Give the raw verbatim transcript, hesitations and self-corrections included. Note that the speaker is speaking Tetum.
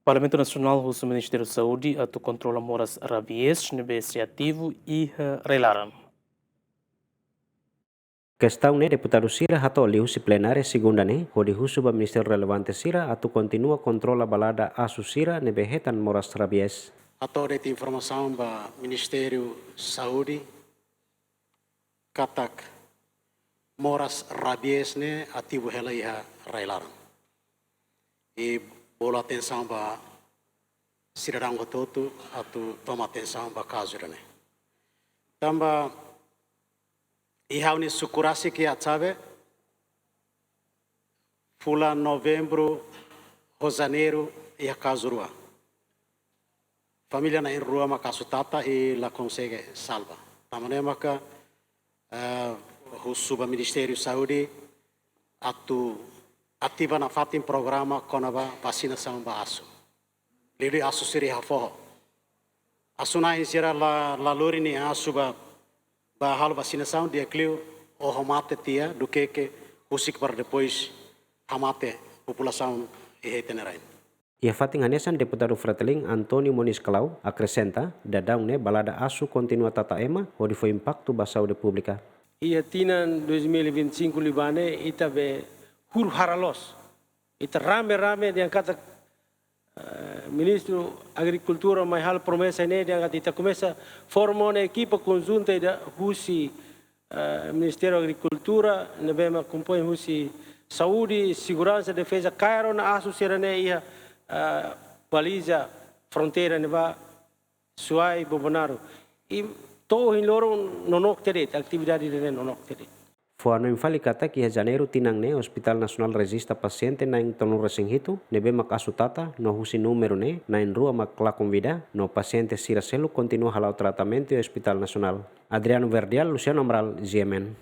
Parlamentu Nasionál husu Ministériu Saúde atu kontrola moras rabies ne'ebé sei ativu iha rai-laran. Kestaun ne'e deputadu sira hato'o liuhusi plenária segunda ne'e, hodi husu ba ministériu relevante sira atu kontinua kontrola balada asu sira ne'ebé hetan moras rabies. Hato'o de'it informasaun ba Ministériu Saúde katak moras rabies ne'e ativu hela iha rai-laran. I bolu atensaun ba sidadaun hotu-hotu atu toma atensaun ba kazu ida-ne'e. Tanba iha ha'u-nia suku rasik iha Atsabe, fulan Novembru ho Janeiru iha kazu rua. Família na'in-rua mak asu tata i la konsege salva. Tanba ne'e maka, eh, husu ba Ministériu Saúde atu ativa nafatin programa kona-ba vasinasaun ba asu. Liuliu asu sira iha foho. Asu-na'in sira la, la lori nia asu ba, ba halo vasinasaun, di'ak liu oho mate tiha duké ke husik para depois hamate populasaun iha ita-nia rain. Iha fatin hanesan, deputadu Fretilin António Moniz Clau akresenta, daudaun ne'e balada asu kontinua tata ema, hodi fó impaktu ba saúde públika. Iha tinan dois mil e vinte e cinco liubá ne'e ita be huru hara loos. Ita rame-rame dehan katak, eh, Ministru Agrikultura mai halo promesa ne'e dehan katak ita komesa forma ona ekipa konjunta ida husi, eh, Ministériu Agrikultura, ne'ebé mak kompoin husi Saúde, Seguransa, Defeza, kaer ona asu sira-ne'e iha, eh, baliza fronteira ne'ebá, Suai, Bobonaro. I to'o ohin loron nonook tiha de'it, atividade ida-ne'e nonook tiha de'it. Fó hanoin fali katak iha Janeiru tinan ne'e Hospital Nasionál rejista pasiente na'in tolunulu-resin-hitu ne'ebé mak asu tata, no husi númeru ne'e na'in-rua mak lakon vida, no pasiente sira seluk kontinua hala'o tratamentu iha Hospital Nasionál. Adriano Verdial, Luciano Amaral, G M N.